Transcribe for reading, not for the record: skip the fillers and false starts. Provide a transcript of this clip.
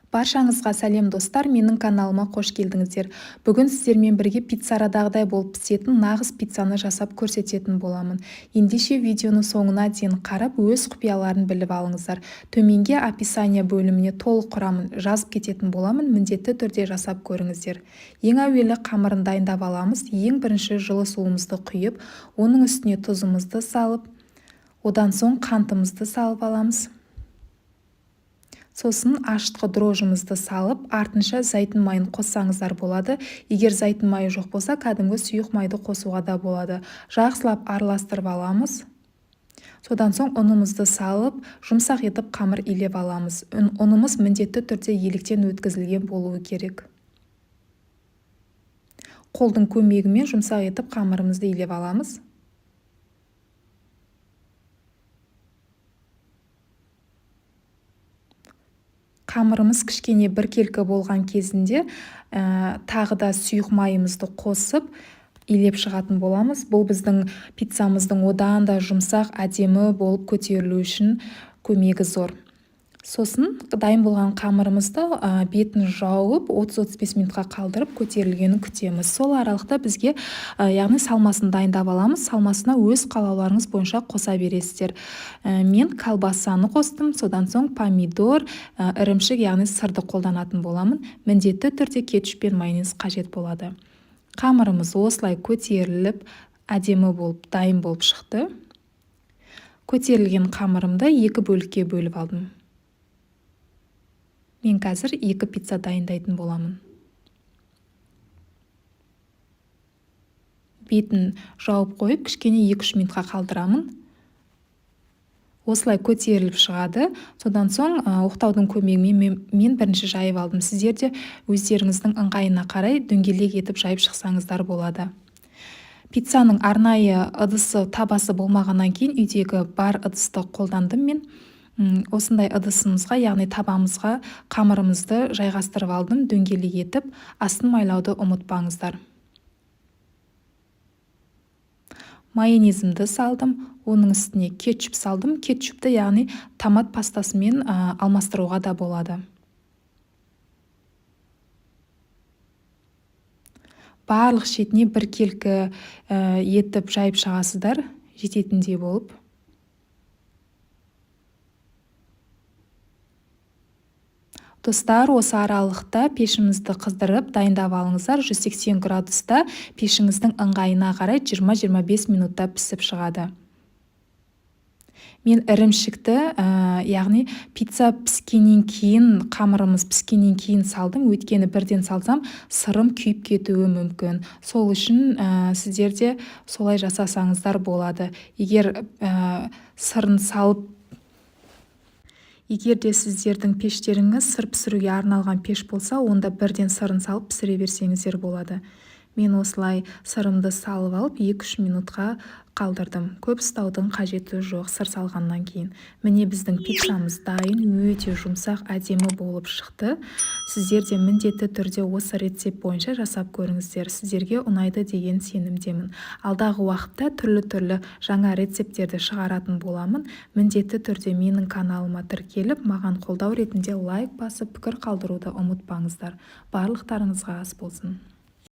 Баршаңызға сәлем, достар! Менің каналыма қош келдіңіздер. Бүгін сіздермен бірге пиццарадағыдай болып пісетін нағыз пиццаны жасап көрсететін боламын. Ендеше видеоны соңына дейін қарап, өз құпияларын біліп алыңыздар. Төменге описание бөліміне толық құрамын жазып кететін боламын, міндетті түрде жасап көріңіздер. Ең әуелі қамырын дайындап аламыз. Ең бірінші жылы суымызды құйып, оның үстіне тұзымызды салып, одан соң қантымызды салып аламыз. Сосын ашытқы дрожжымызды салып, артынша зәйтүн майын қоссаңыздар болады. Егер зәйтүн майы жоқ болса, кәдімгі сұйық майды қосуға да болады. Жақсылап араластырып аламыз. Содан соң ұнымызды салып, жұмсақ етіп қамыр илеп аламыз. Ұнымыз міндетті түрде електен өткізілген болуы керек. Қолдың көмегімен жұмсақ етіп қамырымызды илеп аламыз. Қамырымыз кішкене біркелкі болған кезінде тағы да сұйық майымызды қосып илеп шығатын боламыз. Бұл біздің пиццамыздың одан да жұмсақ, әдемі болып көтерілу үшін көмегі зор. Сосын дайын болған қамырымызды бетін жауып 30-35 минутқа қалдырып, көтерілгенін күтеміз. Сол аралықта бізге, яғни салмасын дайындап аламыз. Салмасына өз қалауларыңыз бойынша қоса бересіздер. Мен колбасаны қостым, содан соң помидор, ірімшік, яғни сырды қолданатын боламын. Міндетті түрде кетчуп пен майонез қажет болады. Қамырымыз осылай көтеріліп, әдемі болып дайын болып шықты. Көтерілген қамырымды екі бөлікке бөліп алдым. Мен қазір екі пицца дайындайтын боламын. Бетін жауып қойып, кішкене 2-3 минутқа қалдырамын. Осылай көтеріліп шығады. Содан соң оқтаудың көмегімен мен бірінші жайып алдым. Сіздер де өздеріңіздің ыңғайына қарай дөңгелек етіп жайып шықсаңыздар болады. Пиццаның арнайы ыдысы, табасы болмағаннан кейін үйдегі бар ыдысты қолдандым мен. Осындай ыдысымызға, яғни табамызға қамырымызды жайғастырып алдым, дөңгелек етіп, астын майлауды ұмытпаңыздар. Майонезімді салдым, оның үстіне кетчуп салдым. Кетчупті, яғни томат пастасымен алмастыруға да болады. Барлық шетіне біркелкі етіп жайып шығасыздар, жететіндей болып. Достар, осы аралықта пешімізді қыздырып, дайындап алыңыздар. 180 градуста пешіңіздің ыңғайына қарай 20-25 минутта пісіп шығады. Мен ірімшікті, яғни пицца піскеннен кейін, қамырымыз піскеннен кейін салдым. Өйткені бірден салсам, сырым күйіп кетуі мүмкін. Сол үшін сіздер де солай жасасаңыздар болады. Егер сырын салып, егер де сіздердің пештеріңіз сыр пісіруге арналған пеш болса, онда бірден сырын салып пісіре берсеңіздер болады. Мен осылай сырымды салып алып, 2-3 минутқа қалдырдым. Көп ұстаудың қажеті жоқ сыр салғаннан кейін. Міне, біздің пиццамыз дайын, өте жұмсақ, әдемі болып шықты. Сіздер де міндетті түрде осы рецепт бойынша жасап көріңіздер. Сіздерге ұнайды деген сенімдемін. Алдағы уақытта түрлі-түрлі жаңа рецепттерді шығаратын боламын. Міндетті түрде менің каналыма тіркеліп, маған қолдау ретінде лайк басып, пікір қалдыруды ұмытпаңыздар. Барлықтарыңызға ас болсын.